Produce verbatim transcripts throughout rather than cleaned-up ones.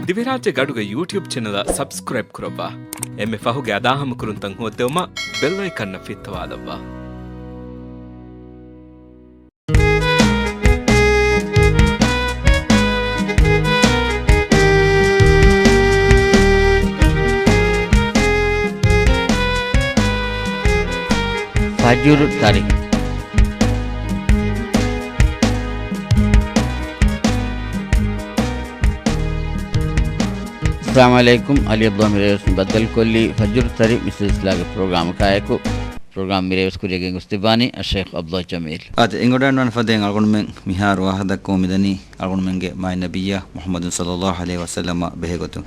ދިވެހިރާއްޖޭގެ އަޑުގެ ޔޫޓިއުބް ޗެނަލަށް ސަބްސްކްރައިބް ކުރައްވާ. އެންމެ ފަހުގެ އަދާހަމަކުރުންތައް ހޯއްދެވުމަށް ބެލް އައިކަންއަށް ފިއްތަވާލައްވާ. ފަޖުރު ތަރި. އައްސަލާމު ޢަލައިކުމް. ޢަލީ ޢަބްދުﷲ މިރޭވެސް ބައްދަލުކޮށްލީ ފަޖުރު ތަރި މި ސިލްސިލާގެ ޕްރޮގްރާމަކާއެކު. ޕްރޮގްރާމް މިރޭވެސް ކުރިޔަށް ގެންގޮސްދެއްވާނީ އައްޝައިޚް ޢަބްދުﷲ ޖަމީލް. އާދެ، އެނގިވަޑައިގަންނަވާނެ ފަދައިން އަޅުގަނޑުމެން މިހާރު ވާހަކަދައްކަމުން މިދަނީ އަޅުގަނޑުމެންގެ މާތް ނަބިއްޔާ މުޙައްމަދު ޞައްލައްލާހު ޢަލައިހި ވަސައްލަމާ ބެހޭގޮތުން.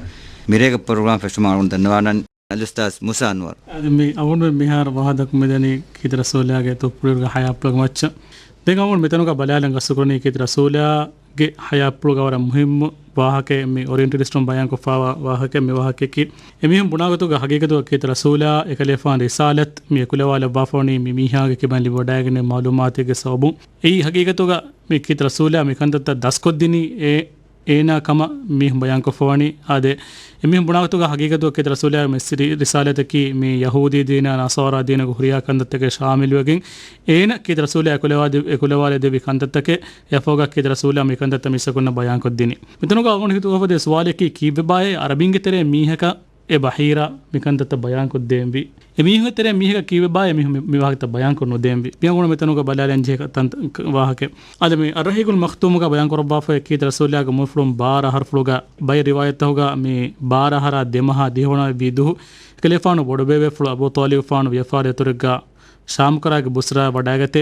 މިރޭގެ ޕްރޮގްރާމް ފެށުމަށް އަޅުގަނޑު ދަންނަވާނަން އަލްއުސްތާޛް މޫސާ އަންވަރު. އަދި މި އަޅުގަނޑުމެން މިހާރު ވާހަކަދައްކަމުން މިދަނީ ކީރިތި ރަސޫލާގެ ތުއްޕުޅިއިރުގެ ޙަޔާތްޕުޅުގެ މައްޗަށް. ދެން އަޅުގަނޑު މިތަނުގަ ބަލާލަން ގަސްތުކުރަނީ ކީރިތި ރަސޫލާގެ ޙަޔާތްޕުޅުގަ ވަރަށް މުހިއްމު ވާހަކައެއް މި އޮރިއެންޓަލިސްޓުން ބަޔާންކޮށްފައިވާ ވާހަކައެއް. މި ވާހަކައަކީ އެމީހުން ބުނާ ގޮތުގަ ހަގީގަތުގަ ކީރިތި ރަސޫލާ އެކަލޭފާނު ރިސާލަތް މި އެކުލަވާލައްވާފަވަނީ މި މީހާގެ ކިބައިން ލިބިވަޑައިގެން މަޢުލޫމާތެއްގެ ސަބަބުން. އެއީ ހަގީގަތުގަ މި ކީރިތި ރަސޫލާ މި ކަންތައްތައް ދަސްކޮށްދިނީ އޭ އޭނާ ކަމަށް މީހުން ބަޔާންކޮށްފަވަނީ. އާދެ، އެމީހުން ބުނާ ގޮތުގަ ހަގީގަތުގަ ކީރިތި ރަސޫލާގެ މި ސި-، ރި-، ރިސާލަތަކީ މި ޔަހޫދީ ދީނާ ނަޞާރާ ދީނުގެ ހުރިހާ ކަންތައްތަކެއް ޝާމިލުވެގެން، އޭނަ ކީރިތި ރަސޫލާ އެކުލަވާ ދެ-، އެކުލަވާލަދެއްވި ކަންތައްތަކެއް. އެއަށްފަހުގަ ކީރިތި ރަސޫލާ މި ކަންތައްތައް މީސްތަކުންނަށް ބަޔާންކޮށްދިނީ. މިތަނުގަ އަޅުގަނޑު ހިތުގަ އުފެދޭ ސުވާލަކީ ކީއްވެބާއޭ އަރަބިންގެ ތެރޭ މީހަކަށް އެ ބަޙީރާ މި ކަންތައްތައް ބަޔާންކޮށްދޭންވީ؟ އެ މީހުންގެ ތެރޭ މީހަކަށް ކީއްވެބާއޭ މީހުން މި، މި ވާހަކަތައް ބަޔާންކޮށް ނުދޭންވީ؟ މި އަޅުގަނޑު މިތަނުގަ ބަލާލަން ޖެހޭ ތަން-، ވާހަކައެއް. އަދި މި އައްރަޙީޤުލް މަޚްތޫމުގަ ބަޔާންކުރައްވާފައި ކީރިތި ރަސޫލާގެ އުމުރުފުޅުން ބާރަ އަހަރުފުޅުގަ ބައެއް ރިވާޔަތްތަކުގަ މި ބާރަ އަހަރާ ދެ މަހާ ދިހަ ވަނަ ވީ ދުހު އެކަލޭފާނު ބޮޑުބޭބޭފުޅު އަބޫ ޠާލިބުފާނު ވިޔަފާރި ދަތުރެއްގަ ޝާމްކަރާގެ ބުޞްރާއަށް ވަޑައިގަތޭ.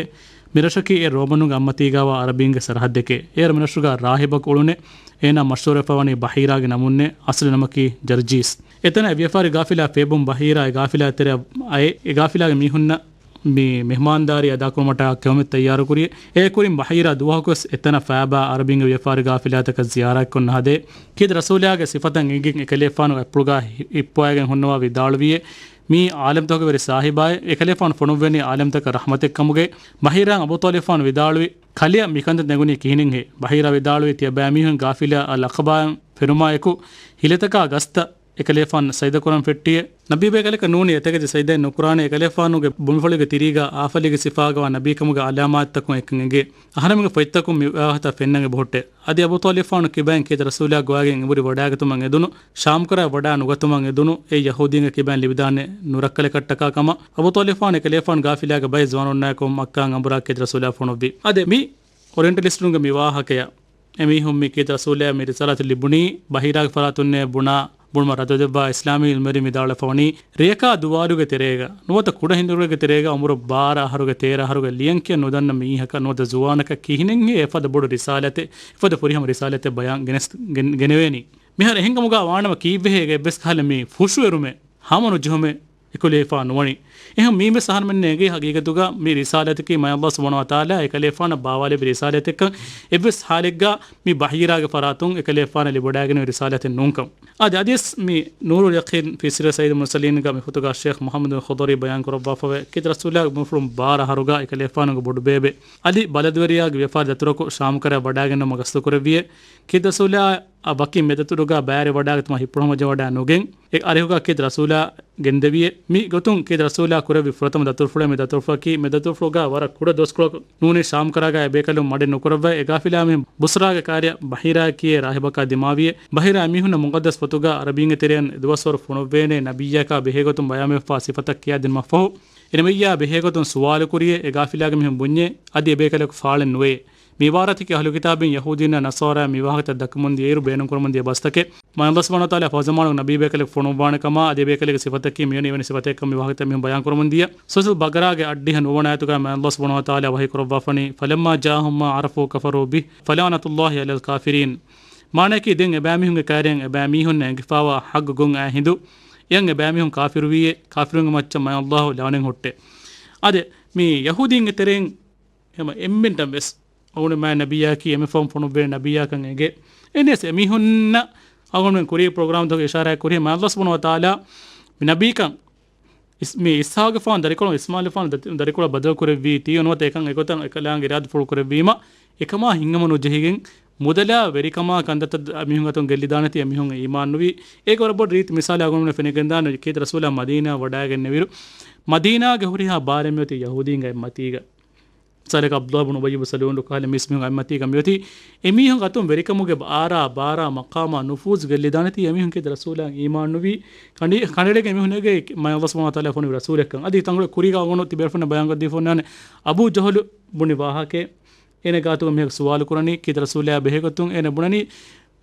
މިރަށަކީ އެ ރޯމަނުންގެ އަތްމަތީގަވާ އަރަބީންގެ ސަރަހައްދެކޭ. އޭރު މިރަށުގަ ރާހިބަކު އުޅުނޭ. އޭނާ މަޝްހޫރުވެފަވަނީ ބަޙީރާގެ ނަމުންނޭ. އަސްލު ނަމަކީ ޖަރްޖީސް. އެތަނަށް ވިޔަފާރި ގާފިލާ ފޭބުން ބަޙީރާ އެ ގާފިލާ ތެރެއަށް އައޭ. އެ ގާފިލާގެ މީހުންނަށް މި މެހްމާންދާރީ އަދާކުރުމަށްޓަކާ ކެއުމެއް ތައްޔާރުކުރިޔޭ. އެއަށް ކުރިން ބަޙީރާ ދުވަހަކުވެސް އެތަނަށް ފައިބާ އަރަބިންގެ ވިޔަފާރި ގާފިލާތަކަށް ޒިޔާރާތްކޮށް ނަހަދޭ. ކީރިތި ރަސޫލާގެ ސިފަތައް އެނގިގެން އެކަލޭފާނު އަތްޕުޅުގަ ހި-، ހިއްޕަވައިގެން ހުންނަވާ ވިދާޅުވިޔޭ. މީ ޢާލަމްތަކުގެ ވެރި ސާހިބާއޭ. އެކަލޭފާނު ފޮނުއްވަނީ ޢާލަމްތަކަށް ރަޙްމަތެއް ކަމުގައި. ބަޙީރާއަށް އަބޫ ޠާލިބުފާނު ވިދާޅުވި، ކަލެއަށް މިކަންތައް ނެގުނީ ކިހިނެއްހޭ؟ ބަޙީރާ ވިދާޅުވީ، ތިޔަބައިމީހުން ޣާފިލާ އަލްޢަޤަބާއިން ފެނުމާއެކު ހިލަތަކާ ގަސްތައް އެކަލޭފާނު ސަޖިދަކުރަން ފެއްޓިޔޭ. ނަބީބޭކަލަކަށް ނޫނީ އެތަކެތި ސަޖިދައެއް ނުކުރާނެ. އެކަލޭފާނުގެ ބުނިފުޅުގެ ތިރީގަ އާފަލީގެ ސިފާގަވާ ނަބީކަމުގެ ޢަލާމާތްތަކުން އެކަން އެނގޭ. އަހަރެމެންގެ ފޮތްތަކުން މި ވާހަކަތައް ފެންނަން އެބަހުއްޓޭ. އަދި އަބޫ ޠާލިބުފާނު ކިބައިން ކީރިތި ރަސޫލާ ގޮވައިގެން އެނބުރި ވަޑައިގަތުމަށް އެދުނު، ޝާމްކަރައަށް ވަޑައި ނުގަތުމަށް އެދުނު، އެ ޔަހޫދީންގެ ކިބައިން ލިބިދާނެ ނުރައްކަލަކަށްޓަކާ ކަމަށް. އަބޫ ޠާލިބުފާނު އެކަލޭފާނު ގާފިލާގެ ބައެއް ޒުވާނުންނާއެކު މައްކާއަށް އަނބުރާ ކީރިތި ރަސޫލާ ފޮނުއްވި. އާދެ، މި އޮރިއެންޓަލިސްޓުންގެ މި ވާހަކަޔަށް އެމީހުން މި ކީރިތި ރަސޫލާއަށް މި ރިސާލަތު ލިބުނީ ބަޙީރާގެ ފަރާތުންނޭ ބުނާ ބުނުމަށް ރަދުދެއްވާ އިސްލާމީ ޢިލްމުވެރިން ވިދާޅުވެފަވަނީ، ރެޔަކާ ދުވާލުގެ ތެރޭގަ ނުވަތަ ކުޑަ ހިނދުރެއްގެ ތެރޭގަ އުމުރު ބާރަ އަހަރުގެ ތޭރަ އަހަރުގެ ލިޔަންކިޔަން ނުދަންނަ މީހަކަށް ނުވަތަ ޒުވާނަކަށް ކިހިނެއްހޭ އެފަދަ ބޮޑު ރިސާލަތެއް، އެފަދަ ފުރިހަމަ ރިސާލަތެއް ބަޔާން ގެނެސް-، ގެން-، ގެނެވޭނީ؟ މިހާރު އެހެންކަމުގަ ވާނަމަ ކީއްވެހޭ އެއްވެސް ކަހަލަ މި ފުށުއެރުމެއް ހަމަ ނުޖެހުމެއް އެކުލެވިފަ ނުވަނީ. އެހެން މީވެސް އަހަރުމެންނަށް އެނގޭ ހަގީގަތުގަ މި ރިސާލަތަކީ މާތް ﷲ ސުބްޙާނަހޫ ވަތަޢާލާ އެކަލޭފާނަށް ބާވާލެއްވި ރިސާލަތެއްކަން. އެއްވެސް ޙާލެއްގަ މި ބަޙީރާގެ ފަރާތުން އެކަލޭފާނަށް ލިބިވަޑައިގެން ރިސާލަތެއް ނޫންކަން. އާދެ، އަދިވެސް މި ނޫރުލް ޔަޤީން ފީ ސިއްރި ސައްޔިދު މުރްސަލީންގަ މި ފޮތުގަ ޝޭޚް މުޙައްމަދު ޚަޟްރަވީ ބަޔާން ކުރައްވާފަވޭ، ކީރިތި ރަސޫލާގެ އުމުރުފުޅުން ބާރަ އަހަރުގަ އެކަލޭފާނުގެ ބޮޑުބޭބެ އަލީ ބަލަދުވެރިޔާގެ ވިޔަފާރި ދަތުރަކު ޝާމްކަރައަށް ވަޑައިގެންނަވުމަށް ގަސްތުކުރެއްވިޔޭ. ކީރިތި ރަސޫލާ އަށް ވަކި މެދަތުރުގަ ބައިވެރިވަޑައިގަތުމަށް ހިއްޕުޅުވުމަށް ވަޑައި ނުގެން އެ އަރިހުގަ ކީރިތި ރަސޫލާ ގެންދެވިޔޭ. މި ގޮތުން ކީރިތި ރަސޫލާ ކުރެއްވި ފުރަތަމަ ދަތުރުފުޅޭ މި ދަތުރުފުޅަކީ މި ދަތުރުފުޅުގަ ވަރަށް ކުޑަ ދުވަސްކޮޅަކު ނޫނީ ޝާމްކަރައިގަ އެބޭކަލުން މަޑެއް ނުކުރައްވައި އެ ގާފިލާ މީހުން ބުޞްރާގެ ކާރިޔަށް ބަޙީރާއަކީ ރާހިބަކާ ދިމާވިޔޭ. ބަޙީރާ މީހުންނަށް މުޤައްދަސް ފޮތުގަ އަރަބީންގެ ތެރެއިން ދުވަސްވަރު ފޮނުއްވޭނޭ ނަބިއްޔާކާ ބެހޭގޮތުން ބަޔާންވެފާ ސިފަތައް ކިޔާދިނުމަށްފަހު، އެނަބިއްޔާ ބެހޭގޮތުން ސުވާލުކުރިޔޭ އެ ގާފިލާގެ މީހުން ބުންޏޭ އަދި އެބޭކަލަކު ފާޅެއް ނުވެޔޭ. މި ޢިބާރަތަކީ އަހްލު ކިތާބީން ޔަހޫދީންނާ ނަޞާރާ މި ވާހަކަތައް ދައްކަމުންދިޔައިރު ބޭނުންކުރަމުންދިޔަ ބަސްތަކެއް. މާތް ﷲ ސުބްޙާނަހޫ ވަތަޢާލާ ފަހުޒަމާނުގެ ނަބީބޭކަލެއް ފޮނުއްވާނެ ކަމާ އަދި އެބޭކަލެއްގެ ސިފަތަކީ މިވެނި އެވެނި ސިފަތަކެއްކަން މި ވާހަކަތައް މީހުން ބަޔާންކުރަމުންދިޔަ. ސޫރަތުލް ބަޤަރާގެ އަށްޑިހަ ނުވަވަނަ އާޔަތުގަ މާތް ﷲ ސުބްޙާނަހޫ ވަތަޢާލާ ވަޙީ ކުރައްވާފަނީ، فَلَمَّا جَاءَهُم مَّا عَرَفُوا كَفَرُوا بِهِ فَلَعْنَةُ اللَّهِ عَلَى الْكَافِرِينَ. މާނައަކީ ދެން އެބައިމީހުންގެ ކައިރިއަށް އެބައިމީހުންނަށް އެނގިފައިވާ ޙައްޤު ގޮތް އައި ހިނދު، އެޔަށް އެބައިމީހުން ކާފިރުވީއޭ، ކާފިރުންގެ މައްޗަށް މާތް ﷲ ލަޢުނަތް ހުއްޓޭ. އާދެ، މި ޔަހޫދީންގެ ތެރެއިން ހަމަ އެންމެންނަށް ވެސް އަޅުގަނޑު މާތް ނަބިއްޔާއަކީ އެންމެ ފަހުން ފޮނުއްވޭ ނަބިއްޔާކަން އެނގޭ. އެހެނަސް އެމީހުންނަށް އަޅުގަނޑުމެން ކުރީ ޕްރޮގްރާމްތަކުގަ އިޝާރާތް ކުރި މާތް ﷲ ސުބްޙާނަހޫ ވަތަޢާލާ މި ނަބީކަން އިސް-، މި އިސްޙާޤުގެފާނު ދަރިކޮޅުން އިސްމާޢީލުގެފާނު ދަތި-، ދަރިކޮޅަށް ބަދަލު ކުރެއްވީތީ ނުވަތަ އެކަން އެގޮތަށް އެކަލާނގެ އިރާދަފުޅު ކުރެއްވީމަ އެކަމާ ހިތްހަމަ ނުޖެހިގެން މުދަލާ ވެރިކަމާ ކަންތައްތައް މީހުން އަތުން ގެއްލިދާނެތީ އެމީހުން އީމާންނުވީ. އޭގެ ވަރަށް ބޮޑު ރީތި މިސާލެއް އަޅުގަނޑުމެން ފެނިގެންދާނެ. ކީރިތި ރަސޫލާ މަދީނާ ވަޑައިގެންނެވިއިރު، މަދީނާގެ ހުރިހާ ބާރެއް މިއޮތީ ޔަހޫދީންގެ އެއްމަތީގަ. މިސާލަކަށް ޢަބްދުﷲ ބުނު އުބައްޔު ބުނު ސަލޫލު ކަހަލަ މީސްމީހުން އެއްމަތީގަ މިއޮތީ. އެމީހުން އަތުން ވެރިކަމުގެ ބާރާ، ބާރާ، މަޤާމާ، ނުފޫޒު ގެއްލިދާނެތީ އެމީހުން ކީރިތި ރަސޫލާ އީމާންނުވީ. ކަނޑި-، ކަނޑައެޅިގެން އެމީހުން އެނގޭ މާތް ﷲ ސުބްޙާނަހޫ ވަތަޢާލާ ފޮނުވި ރަސޫލެއްކަން. އަދި ތަންކޮޅެއް ކުރީގަ އަޅުގަނޑު ތިބޭފުޅުންނަށް ބަޔާންކޮށްދީފަ އޮންނާނެ. އަބޫ ޖަހުލު ބުނި ވާހަކައެއް. އޭނަ ގާތުގަ މީހަކު ސުވާލު ކުރަނީ، ކީރިތި ރަސޫލާ ބެހޭގޮތުން. އޭނަ ބުނަނީ،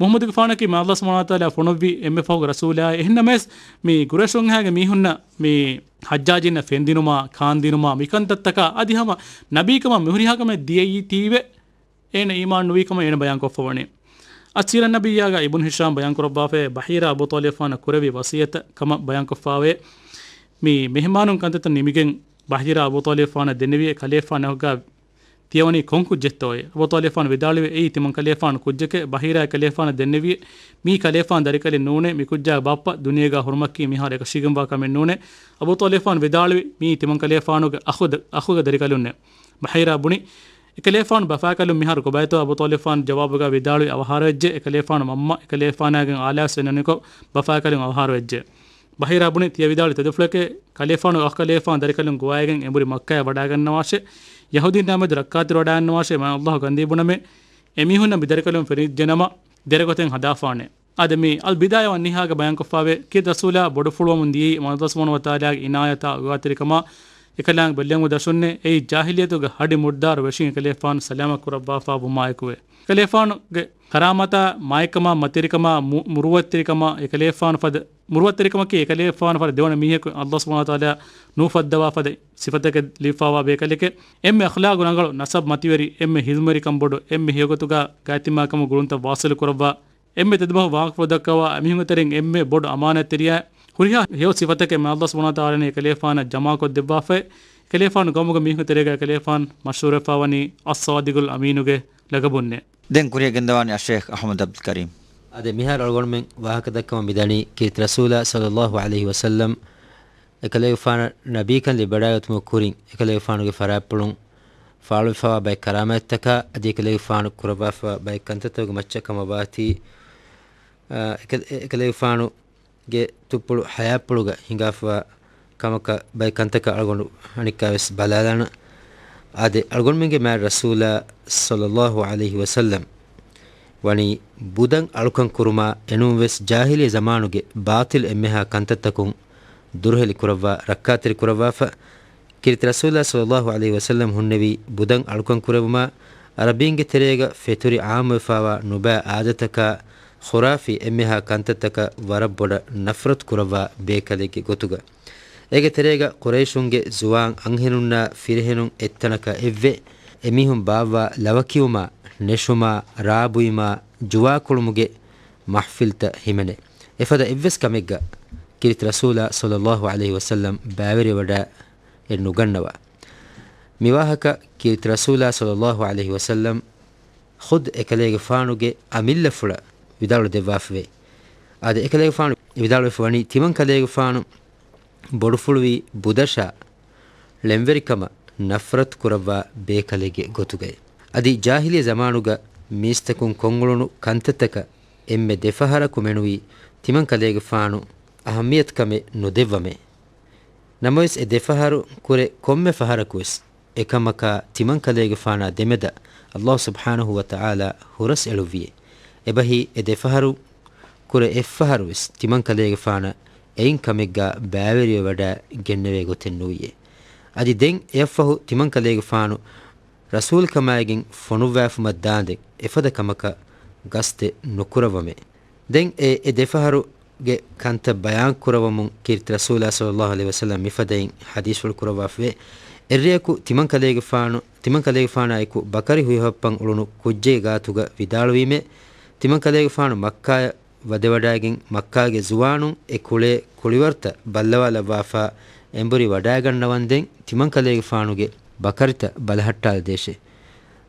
މުޙައްމަދުގެފާނަކީ މާތް ﷲ ސުބްޙާނަހޫ ވަތަޢާލާ ފޮނުއްވި އެންމެ ފަހުގެ ރަސޫލާއޭ. އެހެންނަމަވެސް، މި ޤުރައިޝުން އެހާގެ މީހުންނަށް މި ޙައްޖާޖީންނަށް ފެންދިނުމާ، ކާންދިނުމާ، މިކަންތައްތަކާ އަދި ހަމަ ނަބީކަމަށް މިހުރިހާ ކަމެއް ދިޔައީތީވެ، އޭނަ އީމާން ނުވީ ކަމަށް އޭނަ ބަޔާންކޮށްފަވަނީ. އައްސީރަ ނަބިއްޔާގަ އިބްނު ހިޝާމް ބަޔާންކުރައްވާފައި، ބަޙީރާ އަބޫ ޠާލިބާފާނަށް ކުރެއްވި ވަޞިއްޔަތަށް ކަމަށް ބަޔާންކޮށްފާވޭ. މި މެހެމާނުން ކަންތައްތައް ނިމިގެން ބަޙީރާ އަބޫ ޠާލިބާފާނަށް ދެންނެވިއޭ، ކަލޭފާނަކަށް ތިޔަވަނީ ކޮން ކުއްޖެއްތޯއޭ؟ އަބޫ ޠާލިބާފާން ވިދާޅުވި، އެއީ ތިމަން ކަލޭފާނު ކުއްޖެކޭ. ބަޙީރާ އެކަލޭފާނަށް ދެންނެވިއޭ، މީ ކަލޭފާން ދަރިކަލެއް ނޫނޭ، މި ކުއްޖާގެ ބައްޕަ ދުނިޔޭގަ ހުރުމަކީ މިހާރު އެކަށީގެންވާ ކަމެއް ނޫނޭ. އަބޫ ޠާލިބާފާން ވިދާޅުވި، މީ ތިމަން ކަލޭފާނުގެ އަޚު ދަ-، އަޚުގެ ދަރިކަލުންނޭ. ބަޙީރާ ބުނި، އެކަލޭފާނު ބަފާކަލުން މިހާރު ކޮބާތޯ؟ އަބޫ ޠާލިބާފާން ޖަވާބުގަ ވިދާޅުވި، އަވަހާރަވެއްޖެ. އެކަލޭފާނު މަންމަ އެކަލޭފާނާގެން އާލާސް އެންނަނިކޮށް ބަފާކަލުން އަވަހާރަވެއްޖެ. ބަޙީރާ ބުނި، ތިޔަ ވިދާޅުވި ތެދުފުޅެކޭ، ކަލޭފާނުގެ އަޚު ކަލޭފާނު ދަރިކަލުން ގޮވައިގެން އެނބުރި މައްކާޔަށް ވަޑައިގަންނަވާށޭ. ޔަހޫދީންނާމެދު ރައްކާތެރިވަޑައިގަންނަވާށޭ. މާތް ﷲ ކަންދީ ބުނަމޭ، އެމީހުންނަށް މި ދަރިކަލުން ފެނިއްޖެނަމަ، ދެރަގޮތެއް ހަދާފާނެ. އާދެ، މި އަލް ބިދާޔާ ވައްނިހާގަ ބަޔާންކޮށްފާވޭ، ކީރިތި ރަސޫލާ ބޮޑުފުޅުވަމުން ދިޔައީ މާތް ﷲ ސުބްޙާނަހޫ ވަތަޢާލާގެ އިނާޔަތާ އޮގާތެރިކަމާ، އެކަލާނގެ ބެއްލެވުމުގެ ދަށުންނޭ. އެއީ ޖާހިލިއްޔަތުގެ ހަޑި މުޑްދާރު ވެށިން އެކަލޭފާނު ސަލާމަތް ކުރައްވާފާ ވުމާއެކުވޭ. އެކަލޭފާނުގެ ކަރާމަތާ، މާތްކަމާ، މަތިވެރިކަމާ، މު-، މުރުއްވަތްތެރިކަމާ، އެކަލޭފާނު ފަދަ، މުރުއްވަތްތެރިކަމަކީ އެކަލޭފާނު ފަދަ ދެވަނަ މީހަކު ﷲ ސުބްޙާނަހޫ ވަތަޢާލާ ނޫފައްދަވާ ފަދަ ސިފަތަކެއް ލިބިފާވާ ބޭކަލެކޭ. އެންމެ އަޚްލާގު ރަނގަޅު، ނަސަބް މަތިވެރި، އެންމެ ހިލްމުވެރިކަން ބޮޑު، އެންމެ ހެޔޮގޮތުގަ ގާތްތިމާކަމުގެ ގުޅުންތައް ވާސިލު ކުރައްވާ، އެންމެ ތެދުބަހު ވާހަކަފުޅު ދައްކަވާ އެމީހުންގެ ތެރެއިން އެންމެ ބޮޑު އަމާނާތްތެރިޔާ، ހުރިހާ ހެޔޮ ސިފަތަކެއް މާތް ﷲ ސުބްޙާނަހޫ ވަތަޢާލާ އެކަލޭފާނަށް ޖަމާކޮށްދެއްވާފައި، އެކަލޭފާނު ގައުމުގެ މީހުންގެ ތެރޭގަ އެކަލޭފާނު މަޝްހޫރުވެފާވަނީ އައްޞާދިޤުލް އަމީނުގެ ލަގަބުންނޭ. ދެން ކުރިއަށް ގެންދަވާނީ އައްޝައިޚް އަޙްމަދު ޢަބްދުލް ކަރީމް. އާދެ، މިހާރު އަޅުގަނޑުމެން ވާހަކަ ދައްކަމުން މިދަނީ ކީރިތި ރަސޫލާ ޞައްލައްލާހު ޢަލައިހި ވަސައްލަމް އެކަލޭގެފާނަށް ނަބީކަން ލިބިވަޑައިގަތުމުގެ ކުރިން، އެކަލޭގެފާނުގެ ފަރާތްޕުޅުން ފާޅުވެފާވާ ބައެއް ކަރާމާތްތަކާ އަދި އެކަލޭގެފާނު ކުރައްވާފައިވާ ބައެއް ކަންތައްތަކުގެ މައްޗަށް ކަމަށް ވާތީ، އާ، އެކަ-، އެ-، އެކަލޭގެފާނުގެ ތުއްޕުޅު ޙަޔާތްޕުޅުގަ ހިނގާފައިވާ ކަމަކަށް ބައެއް ކަންތަކަށް އަޅުގަނޑު އަނެއްކާވެސް ބަލާލާނަން. އާދެ، އަޅުގަނޑުމެންގެ މާތް ރަސޫލާ ޞައްލައްލާހު ޢަލައިހި ވަސައްލަމް ވަނީ ބުދަން އަޅުކަން ކުރުމާ، އެނޫންވެސް ޖާހިލިއްޔަ ޒަމާނުގެ ބާޠިލް އެންމެހާ ކަންތައްތަކުން ދުރުހެލި ކުރައްވާ، ރައްކާތެރި ކުރައްވާފަ. ކީރިތި ރަސޫލާ ޞައްލައްލާހު ޢަލައިހި ވަސައްލަމް ހުންނެވީ ބުދަން އަޅުކަން ކުރެވުމާ، ޢަރަބީންގެ ތެރޭގަ ފެތުރި ޢާއްމުވެފާވާ ނުބައި އާދަތަކާ، ޚުރާފީ އެންމެހާ ކަންތައްތަކަށް ވަރަށް ބޮޑަށް ނަފްރަތު ކުރައްވާ ބޭކަލެއްގެ ގޮތުގަ. އޭގެ ތެރޭގަ ޤުރައިޝުންގެ ޒުވާން އަންހެނުންނާ ފިރިހެނުން އެއްތަނަކަށް އެއްވެ، އެމީހުން ބާއްވާ ލަވަކިޔުމާ، ނެށުމާ، ރާ ބުއިމާ، ޖުވާކުޅުމުގެ މަޙްފިލްތައް ހިމެނޭ. އެފަދަ އެއްވެސް ކަމެއްގަ ކީރިތި ރަސޫލާ ޞައްލައްލާހު ޢަލައިހި ވަސައްލަމް ބައިވެރިވެވަޑައެއް ނުގަންނަވާ. މިވާހަކަ ކީރިތި ރަސޫލާ ޞައްލައްލާހު ޢަލައިހި ވަސައްލަމް ޚުދް އެކަލޭގެފާނުގެ އަމިއްލަފުޅަށް ވިދާޅު ދެއްވާފަވޭ. އާދެ، އެކަލޭގެފާނު ވިދާޅުވެފަ ވަނީ ތިމަން ކަލޭގެފާނު ބޮޑުފުޅުވީ ބުދަށާ، ޅެންވެރިކަމަށް ނަފްރަތު ކުރައްވާ ބޭކަލެއްގެ ގޮތުގައި. އަދި ޖާހިލިއްޔަ ޒަމާނުގަ މީސްތަކުން ކޮށްއުޅުނު ކަންތައްތަކަށް އެންމެ ދެފަހަރަކު މެނުވީ ތިމަން ކަލޭގެފާނު އަހައްމިޔަތުކަމެއް ނުދެއްވަމޭ. ނަމަވެސް އެ ދެފަހަރު ކުރެ ކޮންމެ ފަހަރަކުވެސް އެކަމަކާ ތިމަން ކަލޭގެފާނާ ދެމެދަށް ﷲ ސުބްޙާނަހޫ ވަތަޢާލާ ހުރަސް އެޅުއްވިއޭ. އެބަހީ އެ ދެފަހަރު ކުރެ އެއްފަހަރުވެސް ތިމަން ކަލޭގެފާނަށް އެއިން ކަމެއްގާ ބައިވެރިވެވަޑައި ގެންނެވޭ ގޮތެއް ނުވިއޭ. އަދި ދެން އެއަށްފަހު ތިމަން ކަލޭގެފާނު ރަސޫލުކަމާއިގެން ފޮނުއްވާފުމަށް ދާންދެން އެފަދަ ކަމަކަށް ގަސްތެއް ނުކުރައްވަމޭ. ދެން އެ، އެ ދެފަހަރުގެ ކަންތައް ބަޔާން ކުރައްވަމުން ކީރިތި ރަސޫލާ ޞައްލައްލާހު ޢަލައިހި ވަސައްލަމް މިފަދައިން ޙަދީޘްފުޅު ކުރައްވާފަވޭ. އެއްރެއަކު ތިމަން ކަލޭގެފާނު، ތިމަން ކަލޭގެފާނާ އެކު ބަކަރި ހުއިހޮއްޕަން އުޅުނު ކުއްޖެއްގެ ގާތުގަ ވިދާޅުވީމޭ، ތިމަން ކަލޭގެފާނު މައްކާޔަށް ވަދެވަޑައިގެން މައްކާގެ ޒުވާނުން އެ ކުޅޭ ކުޅިވަރުތައް ބައްލަވާލައްވާފަ އެނބުރި ވަޑައިގަންނަވަންދެން ތިމަން ކަލޭގެފާނުގެ ބަކަރިތައް ބަލަހައްޓާލަދޭށޭ.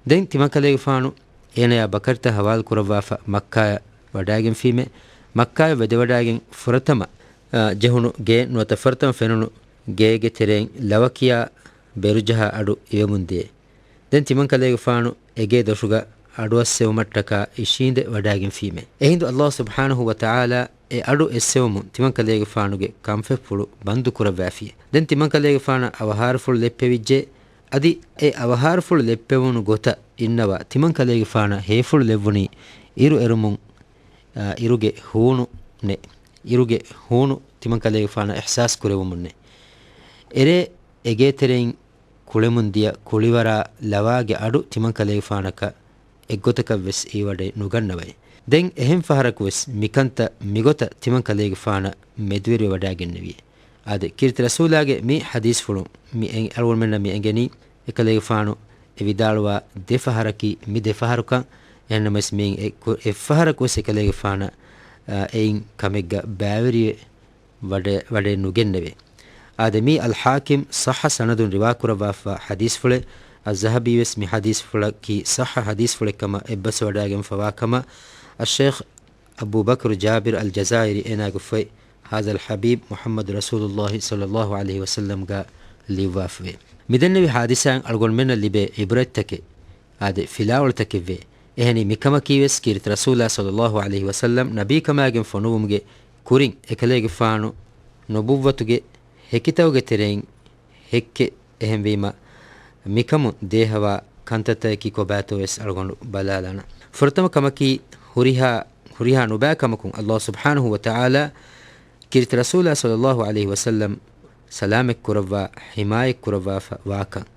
ދެން ތިމަން ކަލޭގެފާނު އޭނަޔާ ބަކަރިތައް ހަވާލު ކުރައްވާފަ މައްކާޔަށް ވަޑައިގެންފީމޭ. މައްކާޔަށް ވަދެވަޑައިގެން ފުރަތަމަ، އާ، ޖެހުނު ގޭ ނުވަތަ ފުރަތަމަ ފެނުނު ގޭގެ ތެރެއިން ލަވަކިޔާ ބެރުޖަހާ އަޑު އިވެމުންދިޔޭ. ދެން ތިމަން ކަލޭގެފާނު އެގޭ ދޮށުގަ އަޑު އައްސެވުމަށްޓަކާ އިށީނދެ ވަޑާގެންފީމޭ. އެހިނދު ﷲ ސުބްޙާނަހޫ ވަތަޢާލާ އެ އަޑު އެއްސެވުމުން ތިމަންކަލޭގެފާނުގެ ކަންފަތްފުޅު ބަންދު ކުރައްވާފިޔޭ. ދެން ތިމަންކަލޭގެފާނަށް އަވަހާރަފުޅު ލެއްޕެވިއްޖެ. އަދި އެ އަވަހާރަފުޅު ލެއްޕެވުނު ގޮތަށް އިންނަވާ ތިމަންކަލޭގެފާނަށް ހޭފުޅު ލެއްވުނީ އިރު އެރުމުން، އާ، އިރުގެ ހޫނު ނެ، އިރުގެ ހޫނު ތިމަންކަލޭގެފާނަށް އިޙްސާސް ކުރެވުމުންނެ. އެރޭ އެގޭތެރެއިން ކުޅެމުން ދިޔަ ކުޅިވަރާ ލަވާގެ އަޑު ތިމަންކަލޭގެފާނަކަށް އެއްގޮތަކަށް ވެސް އީވަޑައެއް ނުގަންނަވައެ. ދެން އެހެން ފަހަރަކު ވެސް މިކަންތައް މިގޮތަށް ތިމަންކަލޭގެފާނަށް މެދުވެރިވެ ވަޑާގެންނެވިއެ. އާދެ، ކީރިތި ރަސޫލާގެ މި ޙަދީޘްފުޅުން މި އެ-، އަޅުގަނޑުމެންނަށް މި އެނގެނީ، އެކަލޭގެފާނު އެ ވިދާޅުވާ ދެ ފަހަރަކީ މި ދެ ފަހަރުކަން. އެހެންނަމަވެސް މިއިން އެ-، ކު-، އެއްފަހަރަކު ވެސް އެކަލޭގެފާނަށް، އާ، އެއިން ކަމެއްގަ ބައިވެރިވެ ވަޑެ-، ވަޑެއް ނުގެންނެވޭ. އާދެ، މީ އަލްޙާކިމް ޞައްޙަ ސަނަދުން ރިވާކުރައްވާފަ ޙަދީޘްފުޅެއް. އައްޒަހަބީ ވެސް މި ޙަދީޘްފުޅަކީ ޞައްޙަ ޙަދީޘްފުޅެއްކަމަށް އެއްބަސްވަޑާގެންފަވާ ކަމަށް އައްޝޭޚް އަބޫ ބަކްރު ޖާބިރު އަލް ޖަޒާއިރީ އޭނާގެ ފޮތް ހާޒަލް ޙަބީބް މުޙައްމަދު ރަސޫލުﷲ ޞައްލަﷲ ޢަލައިހި ވަސައްލަމްގަ ލިޔުއްވާފަވޭ. މިދެންނެވި ޙާދިސާއިން އަޅުގަނޑުމެންނަށް ލިބޭ ޢިބްރަތްތަކެއް، އާދެ، ފިލާވަޅުތަކެއްވޭ. އެހެނީ މިކަމަކީވެސް ކީރިތި ރަސޫލާ ޞައްލަﷲ ޢަލައިހި ވަސައްލަމް ނަބީކަމާގެން ފޮނުވުމުގެ ކުރިން އެކަލޭގެފާނު ނުބުއްވަތުގެ ހެކިތަކުގެ ތެރެއިން ހެއްކެއް. އެހެންވީމަ، މިކަމުން ދޭހަވާ ކަންތައްތަކަކީ ކޮބާތޯވެސް އަޅުގަނޑު ބަލާލާނަން. ފުރަތަމަ ކަމަކީ، ހުރިހާ، ހުރިހާ ނުބައި ކަމަކުން ﷲ ސުބްޙާނަހޫ ވަތަޢާލާ ކީރިތި ރަސޫލާ ޞައްލަﷲ ޢަލައިހި ވަސައްލަމް ސަލާމަތްކުރައްވާ، ޙިމާޔަތްކުރައްވާފަ ވާކަން.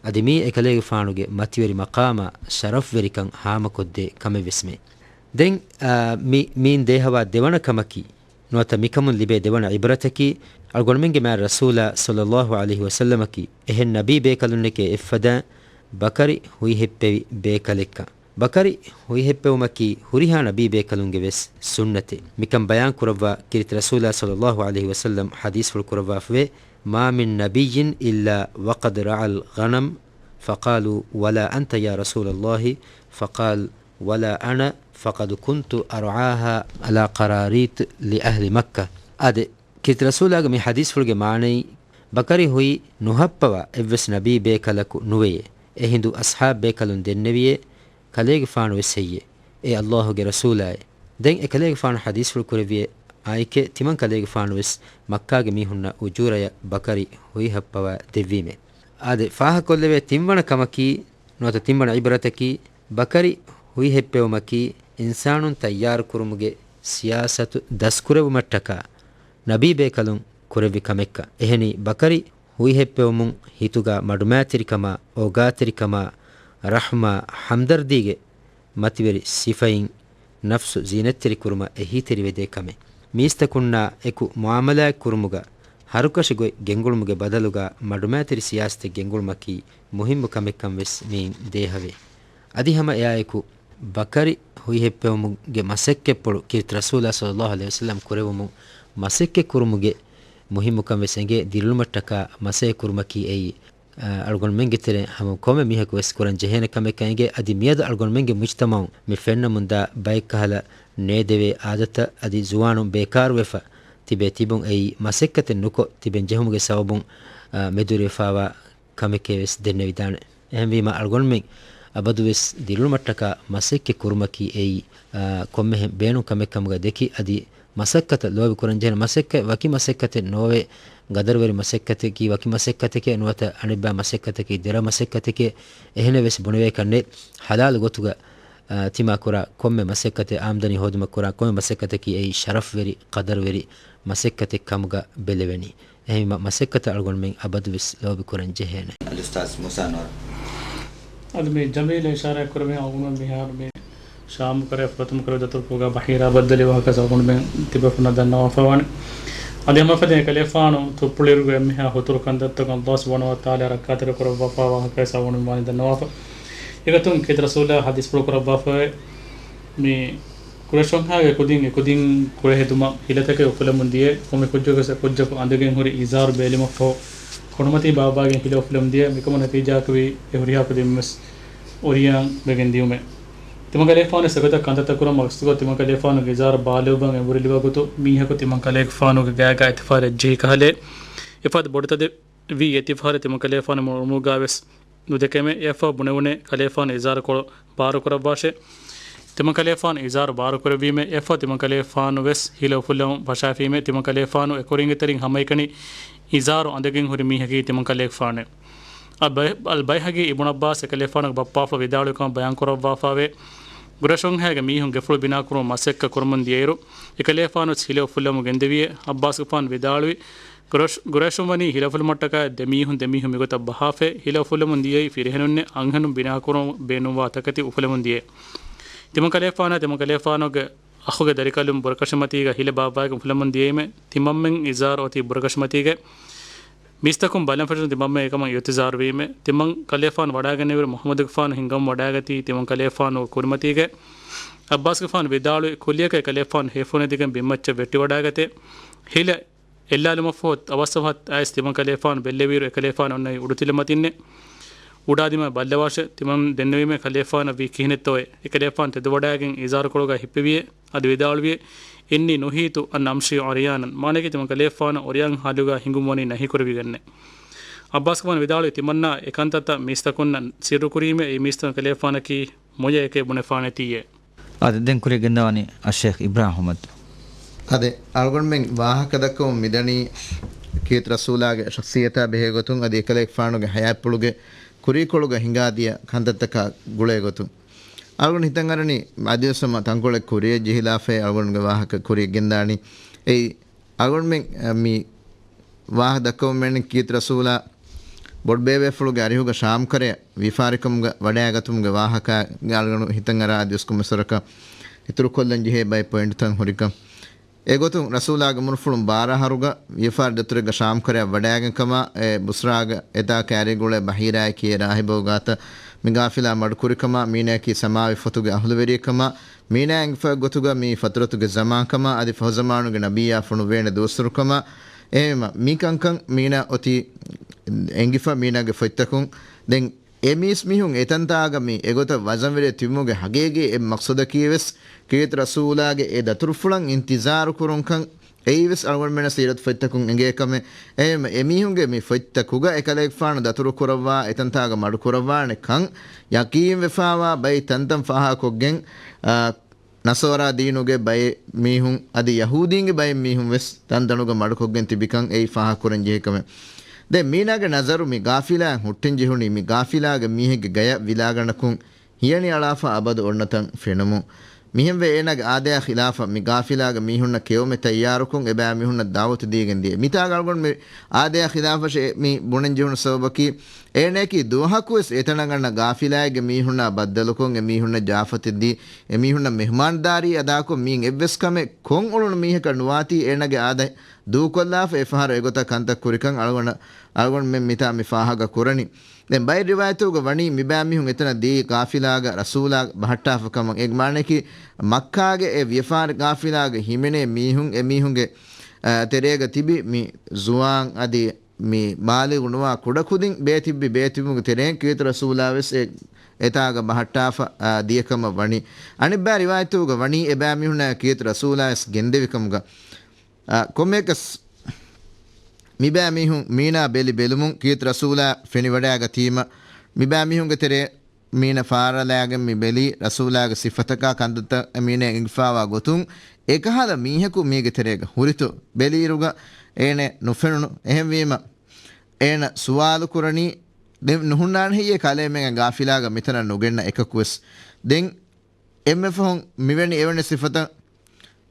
އަދި މީ އެކަލޭގެފާނުގެ މަތިވެރި މަޤާމާ ޝަރަފްވެރިކަން ހާމަކޮށްދޭ ކަމެއްވެސްމެ. ދެން، އާ، މި-، މީން ދޭހަވާ ދެވަނަ ކަމަކީ، ނުވަތަ މިކަމުން ލިބޭ ދެވަނަ ޢިބްރަތަކީ، އަޅުގަނޑުމެންގެ މާތް ރަސޫލާ ޞައްލަﷲ ޢަލައިހި ވަސައްލަމަކީ އެހެން ނަބީ ބޭކަލުންނެކޭ އެއްފަދައިން ބަކަރި ހުއިހެއްޕެވި ބޭކަލެއްކަން. ބަކަރި ހުއިހެއްޕެވުމަކީ ހުރިހާ ނަބީ ބޭކަލުންގެ ވެސް ސުންނަތެއް. މިކަން ބަޔާން ކުރައްވާ ކީރިތި ރަސޫލާ ޞައްލަﷲ ޢަލައިހި ވަސައްލަމް ޙަދީޘްފުޅު ކުރައްވާފަވޭ، "ما من نبي إلا وقد رعى الغنم، فقالوا: ولا أنت يا رسول الله؟ فقال: ولا أنا، فقد كنت أرعاها على قراريط لأهل مكة." އާދެ، ކީރިތި ރަސޫލާގެ މި ޙަދީޘްފުޅުގެ މާނައީ، ބަކަރި ހުއި ނުހައްޕަވާ އެއްވެސް ނަބީ ބޭކަލަކު ނުވެޔޭ. އެހިނދު އަޞްޙާބް ބޭކަލުން ދެންނެވިއޭ، ކަލޭގެފާނު ވެސް ހެއްޔޭ، އޭ ﷲ ގެ ރަސޫލާއޭ. ދެން އެ ކަލޭގެފާނު ޙަދީޘްފުޅު ކުރެއްވިއޭ، އާއެކޭ ތިމަން ކަލޭގެފާނު ވެސް މައްކާގެ މީހުންނަށް އުޖޫރަޔަށް ބަކަރި ހުއި ހައްޕަވާ ދެއްވީމޭ. އާދެ، ފާހަގަކޮށްލެވޭ ތިންވަނަ ކަމަކީ، ނުވަތަ ތިންވަނަ ޢިބްރަތަކީ، ބަކަރި ހުއި ހެއްޕެވުމަކީ އިންސާނުން ތައްޔާރުކުރުމުގެ ސިޔާސަތު ދަސްކުރެއްވުމަށްޓަކާ ނަބީ ބޭކަލުން ކުރެއްވި ކަމެއްކަން. އެހެނީ، ބަކަރި ހުއިހެއްޕެވުމުން ހިތުގަ މަޑުމައިތިރިކަމާ، އޯގާތެރިކަމާ، ރަޙްމާ، ހަމްދަރްދީގެ މަތިވެރި ސިފައިން ނަފްސު ޒީނަތްތެރިކުރުމަށް އެހީތެރިވެދޭ ކަމެއް. މީސްތަކުންނާ އެކު މުޢާމަލާތް ކުރުމުގަ ހަރުކަށި ގޮތް ގެންގުޅުމުގެ ބަދަލުގަ މަޑުމައިތިރި ސިޔާސަތެއް ގެންގުޅުމަކީ މުހިއްމު ކަމެއްކަން ވެސް މިއިން ދޭހަވޭ. އަދި ހަމަ އެއާއެކު، ބަކަރި ހުއިހެއްޕެވުމުގެ މަސައްކަތްޕުޅު ކީރިތި ރަސޫލާ ޞައްލަﷲ ޢަލައިހި ވަސައްލަމް ކުރެވުމުން މަސައްކަތް ކުރުމުގެ މުހިއްމުކަން ވެސް އެނގޭ. ދިރިއުޅުމަށްޓަކާ މަސައްކަތް ކުރުމަކީ އެއީ، އަ، އަޅުގަނޑުމެންގެ ތެރެއިން ހަމަ ކޮންމެ މީހަކު ވެސް ކުރަން ޖެހޭނެ ކަމެއްކަން އެނގޭ. އަދި މިއަދު އަޅުގަނޑުމެންގެ މުޖްތަމަޢުން މި ފެންނަމުންދާ ބައެއްކަހަލަ ނޭދެވޭ އާދަތައް އަދި ޒުވާނުން ބޭކާރުވެފަ ތިބޭ ތިބުން އެއީ މަސައްކަތެއް ނުކޮށް ތިބެން ޖެހުމުގެ ސަބަބުން، އަ، މެދުވެރިވެފާވާ ކަމެކޭ ވެސް ދެންނެވިދާނެ. އެހެންވީމަ، އަޅުގަނޑުމެން އަބަދުވެސް ދިރިއުޅުމަށްޓަކާ މަސައްކަތް ކުރުމަކީ އެއީ، އާ، ކޮންމެހެން ބޭނުން ކަމެއް ކަމުގަ ދެކި، އަދި މަސައްކަތަށް ލޯބި ކުރަންޖެހޭނެ. މަސައްކަތް ވަކި މަސައްކަތެއް ނޯވޭ. ގަދަރުވެރި މަސައްކަތަކީ ވަކި މަސައްކަތެކޭ، ނުވަތަ އަނެއްބާ މަސައްކަތަކީ ދެރަ މަސައްކަތެކޭ. އެހެނެއް ވެސް ބުނެވޭކަށް ނެތް. ޙަލާލު ގޮތުގަ، އާ، ތިމާ ކުރާ ކޮންމެ މަސައްކަތެއް، އާމްދަނީ ހޯދުމަށް ކުރާ ކޮންމެ މަސައްކަތަކީ އެއީ ޝަރަފްވެރި، ޤަދަރުވެރި މަސައްކަތެއް ކަމުގަ ބެލެވެނީ. އެހެންވީމަ، މަސައްކަތަށް އަޅުގަނޑުމެން އަބަދުވެސް ލޯބިކުރަން ޖެހޭނެ. އަލްއުސްތާޛް މޫސާ ނޫރު. އަދި މި ޖަމީލް އިޝާރާތް ކުރެވެން އަޅުގަނޑު މިހާރު މި ޝާމް ކަރައި ފުރަތަމަ ކަރައި ދަތުރުކޮށްގާ ބަހީރާ ބައްދަލި ވާހަކަ އަޅުގަނޑުމެން ތިބޭފުޅުންނަށް ދަންނަވާފަވާނެ. އަދި ހަމަ ފަދަ ކަލޭފާނު ތުއްޕުޅިރުގެ މިހާ ހުތުރު ކަންތައްތަކަށް ﷲ ސުބްޙާނަހޫ ވަތަޢާލާ ރައްކާތެރި ކުރައްވާފަވާ ވާހަކަ އަޅުގަނޑު ވާނެ ދަންނަވާފަ. އެގޮތުން ކީރިތި ރަސޫލާ ޙަދީޘް ފުޅު ކުރައްވާފައި މި ޤުރައިޝުންހާގެ ކުދިން އެކުދިން ކުޅެހެދުމަށް ހިލަތަކެއް އުފުލެމުން ދިޔަ، ކޮންމެ ކުއްޖަކުވެސް އެ ކުއްޖަކު އަނދަގެން ހުރި އިޒާރު ބޭލުމަށްފަހު، ކޮނޑުމަތީ ބާއްވާގެން ހިލަ އުފުލެމުން ދިޔަ، މިކަމުގެ ނަތީޖާއަކަށްވީ އެ ހުރިހާ ކުދިން ވެސް އޮރިޔާން ވެގެން ދިޔުމެއް. ތިމަން ކަލޭފާނު އެގޮތަށް ކަންތައްތައް ކުރަމުން ވަސްތުގަ ތިމަން ކަލޭފާނުގެ އިޒާރު ބާލެވި ގޮތު މީހަކު ތިމަން ކަލޭފާނުގެ ގާގަ އެތިފާރެއް ޖެހި ކަހަލަ، އެފަދަ ބޮޑުތަދެއް ވީ އެތިފާރެއް ތިމަން ކަލޭފާނު އުޅުމުގަ ވެސް ނުދެކެމެ. އެއަށްފަހު ބުނެވުނޭ ކަލޭފާނު އިޒާރުކޮޅު ބާރުކުރައްވާށޭ. ތިމަން ކަލޭފާނު އިޒާރު ބާރުކުރެއްވީމޭ. އެއަށްފަހު ތިމަން ކަލޭފާނު ވެސް ހިލަ އުފުއްލަމުން ފަށާފީމޭ. ތިމަން ކަލޭފާނު އެކުރިންގެ ތެރެއިން ހަމައެކަނި އިޒާރު އަނދެގެން ހުރި މީހަކީ ތިމަން ކަލޭފާނު. އަލްބައި-، އަލްބައިހަގީ އިބުނު އައްބާސް އެކަލޭފާނުގެ ބައްޕާފުޅު ވިދާޅުވިކަމަށް ބަޔާންކުރައްވާފައެވެ. ގުރައިޝުންހާގެ މީހުން ގެފުޅު ބިނާކުރުމަށް މަސައްކަތް ކުރަމުން ދިޔައިރު، އެކަލޭފާނު ވެސް ހިލަ އުފުއްލަމުން ގެންދެވިއޭ. އައްބާސްގެފާނު ވިދާޅުވި، ގުރައިޝް-، ގުރައިޝުން ވަނީ ހިލަ އުފުލުމަށްޓަކާ ދެ މީހުން ދެ މީހުން މިގޮތަށް ބަހާފައި، ހިލަ އުފުލަމުން ދިޔައީ ފިރިހެނުންނެއް، އަންހެނުން ބިނާކުރުމަށް ބޭނުންވާ ތަކެތި އުފުލަމުން ދިޔައޭ. ތިމަން ކަލޭފާނާ ތިމަން ކަލޭފާނުގެ އަޚުގެ ދަރިކަލުން ބުރަކަށިމަތީގަ ހިލަ ބާއްވާގެން އުފުލަމުން ދިޔައީމޭ. ތިމަންމެން އިޒާރު އޮތީ ބުރަކަށިމަތީގައި. މީސްތަކުން ބަލަން ފެށުނު ތިމަންމެން އެކަމަށް އިއުތިޒާރުވީމޭ. ތިމަން ކަލޭފާނު ވަޑާގެންނެވިއިރު މުޙައްމަދުގެފާނު ހިންގަމުން ވަޑާގަތީ ތިމަން ކަލޭފާނު ކުރިމަތީގައި. އައްބާސްގެފާނު ވިދާޅުވި، ކުއްލިއަކަށް އެކަލޭފާނު ހޭފުޅު ނެތިގެން ބިންމައްޗަށް ވެއްޓިވަޑާގަތޭ. ހިލަ އެއްލާލުމަށްފަހު އަވަސްއަވަހަށް އައިސް ތިމަން ކަލޭފާނު ބެއްލެވިއިރު އެކަލޭފާނު އޮންނައީ އުޑުތިލަމަތިންނޭ. އުޑާ ދިމާ ބައްލަވާށޭ. ތިމަން ދެންނެވީމޭ ކަލޭފާނަށް ވީ ކިހިނެއްތޯއޭ. އެކަލޭފާނު ތެދުވަޑާގެން އިޒާރުކޮޅުގަ ހިއްޕެވިއޭ. އަދި ވިދާޅުވިއޭ، "އިންނީ ނުހީތު އަން އަމްޝީ ޢުރިޔާނަން." މާނައަކީ ތިމަން ކަލޭފާނަށް އުރިޔާން ހާލުގަ ހިނގުން ވަނީ ނަހީކުރެވިގެންނޭ. އައްބާސްގެފާނު ވިދާޅުވި، ތިމަންނާ އެކަންތައްތައް މީސްތަކުންނަށް ސިއްރުކުރީމޭ. އެ މީސްތަކުން ކަލޭފާނަކީ މޮޔައެކޭ ބުނެފާނެތީއޭ. އާދެ، ދެން ކުރިޔަށް ގެންދަވާނީ އައްޝޭޚް އިބްރާހިމް އަޙްމަދު. އާދެ، އަޅުގަނޑުމެން ވާހަކަ ދައްކަމުން މިދަނީ ކީރިތި ރަސޫލާގެ ޝަޚްޞިއްޔަތާ ބެހޭގޮތުން އަދި އެކަލޭގެފާނުގެ ޙަޔާތްޕުޅުގެ ކުރީކޮޅުގަ ހިނގާދިޔަ ކަންތައްތަކާ ގުޅޭގޮތުން. އަޅުގަނޑު ހިތަށް އަރަނީ އަދިވެސް ހަމަ ތަންކޮޅެއް ކުރިޔަށް ޖެހިލާފައި އަޅުގަނޑުގެ ވާހަކަ ކުރިޔަށް ގެންދާނީ. އެއީ އަޅުގަނޑުމެން، އަ، މި ވާހަކަ ދައްކަމުން މިއަންނަނީ ކީރިތި ރަސޫލާ ބޮޑުބޭބޭފުޅުގެ އަރިހުގަ ޝާމްކަރަޔަށް ވިޔަފާރިކަމުގަ ވަޑައިގަތުމުގެ ވާހަކަ. އަޅުގަނޑު ހިތަށް އަރާ އަދިވެސް ކޮންމެސްވަރަކަށް އިތުރުކޮށްލަން ޖެހޭ ބައެއް ޕޮއިންޓުތައް ހުރިކަން. އެގޮތުން ރަސޫލާގެ އުމުރުފުޅުން ބާރަ އަހަރުގަ ވިޔަފާރި ދަތުރެއްގަ ޝާމްކަރަޔަށް ވަޑައިގެން ކަމަށް އެ ބުޞްރާގެ އެތާ ކައިރީގަ އުޅޭ ބަޙީރާއަކީ އެ ރާހިބަކު ގާތަށް މި ގާފިލާ މަޑުކުރިކަމަށް، މީނައަކީ ސަމާވި ފޮތުގެ އަހުލުވެރިއެއް ކަމަށް، މީނާ އެނގިފަ ގޮތުގަ މީ ފަތުރަތުގެ ޒަމާން ކަމަށް، އަދި ފަހުޒަމާނުގެ ނަބިއްޔާ ފޮނުއްވޭނެ ދުވަސްވަރު ކަމަށް. އެހެންވީމަ، މި ކަންކަން މީނާ އޮތީ އެނގިފަ މީނާގެ ފޮތްތަކުން. ދެން އެ މީސް މީހުން އެތަންތާގަ މި އެގޮތަށް ވަޒަންވެރި ތިބުމުގެ ހަގީގީ އެއް މަޤްޞަދަކީ ވެސް ކީރިތި ރަސޫލާގެ އެ ދަތުރުފުޅަށް އިންތިޒާރު ކުރުންކަން. އެއީ ވެސް އަޅުގަނޑުމެންނަށް ސީރަތު ފޮތްތަކުން އެނގޭ ކަމެއް. އެހެންވެ، އެމީހުންގެ މި ފޮތްތަކުގަ އެކަލޭގެފާނު ދަތުރު ކުރައްވާ، އެތަންތާގަ މަޑު ކުރައްވާނެ ކަން ޔަޤީންވެފާވާ ބައި ތަންތަން ފާހަގަކޮށްގެން، އާ، ނަޞާރާ ދީނުގެ ބައެއް މީހުން އަދި ޔަހޫދީންގެ ބައެއް މީހުން ވެސް ތަންތަނުގަ މަޑުކޮށްގެން ތިބިކަން އެއީ ފާހަގަކުރަން ޖެހޭ ކަމެއް. ދެން މީނާގެ ނަޒަރު މި ގާފިލާއަށް ހުއްޓެން ޖެހުނީ މި ގާފިލާގެ މީހެއްގެ ގަޔަށް ވިލާގަނޑަކުން ހިޔަނި އަޅާފަ އަބަދު އޮންނަތަން ފެނުމުން. މިހެންވެ އޭނާގެ އާދަޔާ ޚިލާފަށް މި ގާފިލާގެ މީހުންނަށް ކެއުމެއް ތައްޔާރުކޮށް އެބައިމީހުންނަށް ދަޢުވަތު ދީގެން ދިޔަ. މިތާގަ އަޅުގަނޑު މި އާދަޔާ ޚިލާފަށޭ މި ބުނެން ޖެހުނު ސަބަބަކީ އޭނައަކީ ދުވަހަކުވެސް އެތަނަށް އަންނަ ގާފިލާއެއްގެ މީހުންނާ ބައްދަލުކޮށް، އެ މީހުންނަށް ޖާފަތެއް ދީ، އެ މީހުންނަށް މެހުމާންދާރީ އަދާކޮށް، މިއިން އެއްވެސް ކަމެއް ކޮށް އުޅުނު މީހަކަށް ނުވާތީ އޭނަގެ އާދަ ދޫކޮށްލާފަ އެފަހަރު އެގޮތަށް ކަންތައް ކުރިކަން އަޅުގަނޑަށް، އަޅުގަނޑުމެން މިތާ މި ފާހަގަ ކުރަނީ. ދެން ބައެއް ރިވާޔަތުގަ ވަނީ މިބައިމީހުން އެތަނަށް ދިޔައީ ގާފިލާގަ ރަސޫލާ ބަހައްޓާފަ ކަމަށް. އޭގެ މާނައަކީ މައްކާގެ އެ ވިޔަފާރި ގާފިލާގަ ހިމެނޭ މީހުން، އެ މީހުންގެ، އަ، ތެރޭގަ ތިބި މި ޒުވާން އަދި މި ބާލިޣު ނުވާ ކުޑަކުދިން ބޭތިއްބި ބޭތިއްބުމުގެ ތެރެއިން ކީރިތި ރަސޫލާ ވެސް އެ، އެތާގަ ބަހައްޓާފަ، އާ، ދިޔަކަމަށް ވަނީ. އަނެއްބައި ރިވާޔަތުގަ ވަނީ އެބައިމީހުންނާ ކީރިތި ރަސޫލާ ވެސް ގެންދެވިކަމުގަ. އާ، ކޮންމެއަކަސް މިބައިމީހުން މީނާ ބެލި ބެލުމުން ކީރިތި ރަސޫލާ ފެނިވަޑައިގަތީމަ، މިބައިމީހުންގެ ތެރޭ މީނަ ފާރަލާގެން މި ބެލީ ރަސޫލާގެ ސިފަތަކާ ކަންތައްތައް މީނަ އެނގިފާވާ ގޮތުން އެކަހަލަ މީހަކު މީގެ ތެރޭގަ ހުރިތޯ ބެލިއިރުގަ އޭނެ ނުފެނުނު. އެހެންވީމަ އޭނަ ސުވާލު ކުރަނީ ދެން ނުހުންނާނެ ހެއްޔޭ ކަލޭމެން ގާފިލާގަ މިތަނަށް ނުގެންނަ އެކަކުވެސް. ދެން އެންމެ ފަހުން މިވެނި އެވެނި ސިފަތައް،